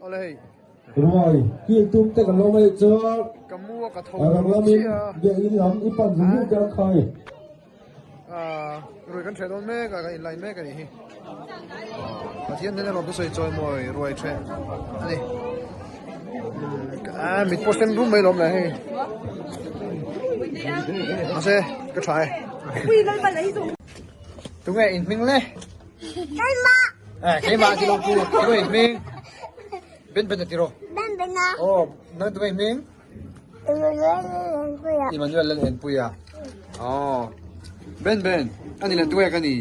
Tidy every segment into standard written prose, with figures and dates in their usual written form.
Awle hei. Ruai kil tum te kan lo ngaih chuan Ka mu a ka tho a rang lamin chiah a. biakinn lam i pan zung zung te an khai. Ruai kan ṭheh dawn mek a, kan inline mek a nih hi. Pathian hnena lawm thusawi chawimawi ruai ṭheh a ni. Mit pawh sen rum mai lawm le hei. Mahse ka ṭha e. Tunge in hming le? Keimah! Eh, keimah ti lo pu. Tunge in hming? Ben Ben a ti rawh. Ben Ben a. Aw, nang tunge in hming? Emmanuel Lenpuia. Emmanuel Lenpuia. Oh. Ben Ben, ani len tuwe ka ni.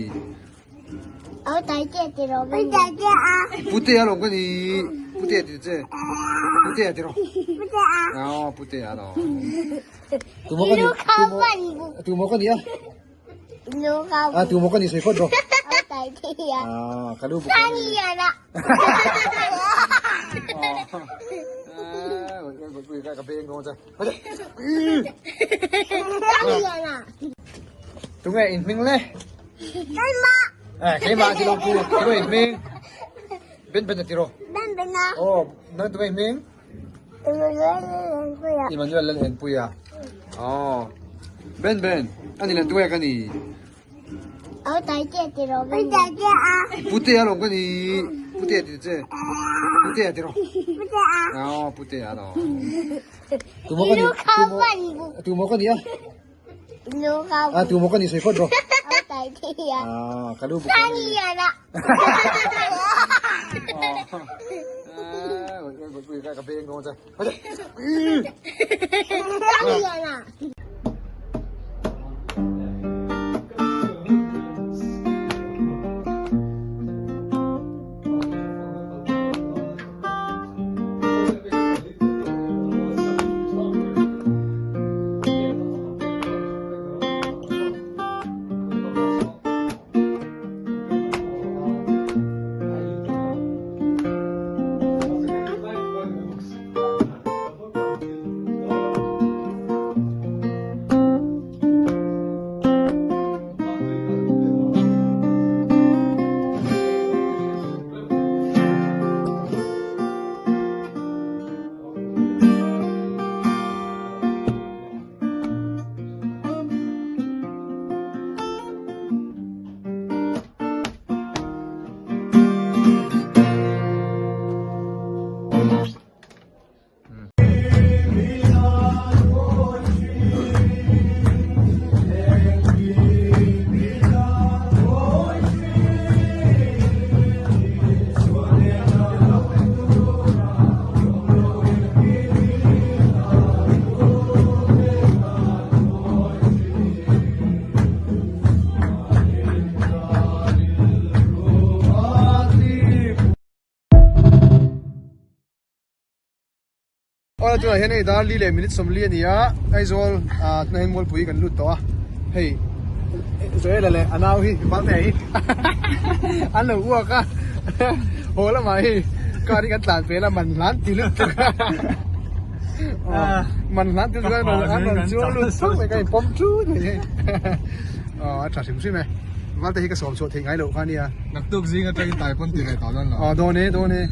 Au tai che ti ro Ben. Tai che a. Pute a lom ka ni. Pute ti che. Pute a ti ro. Pute a. Oh, pute a lo. Tu mo ka ni. Tu mo ka ni a. Ah, tu mo ka ni soi phot ro. Ah, ka lu bu. Ka beng dawn che. Tunge in hming le? Keimah. Eh, keimah ti lo pu. Tunge in hming? Ben Ben ti ro. Ben Ben a. Oh, nang tunge in hming? Emmanuel Lenpuia. Emmanuel Lenpuia. Oh. Ben Ben, ani len tunge ka ni? Au tai che ti ro Ben. Tai che a. Pute a lom ka ni. Pute ti che. Pute a ti ro. Pute a. Oh, pute a lo. Tu mo ka ni. Tu mo ka ni a. Ah, tu mo ka ni soi phot ro. Au tai che a. Ah, ka lu bu. Sangi a na. Ka beng dawn che. Sangi a na. Aw tunah hian hei dar li leh minute 40 a ni a Aizawl ah tunah hian Mualpui kan lut tawh a hei Joel-a leh a nau hi Valtea hi an lo uak a haw lamah hei car hi kan tlan pel a man hlan ti lut tuk a man hlan ti lut a an rawn chuang lut thuk mai ka inpawm thut mai hei aw a tha hrim hrim e Valtea hi ka sawm chhuah theih ngai loh kha a nia Naktuk zing atangin tai pawn ti ve tawh dawn lo aw dawn e dawn e.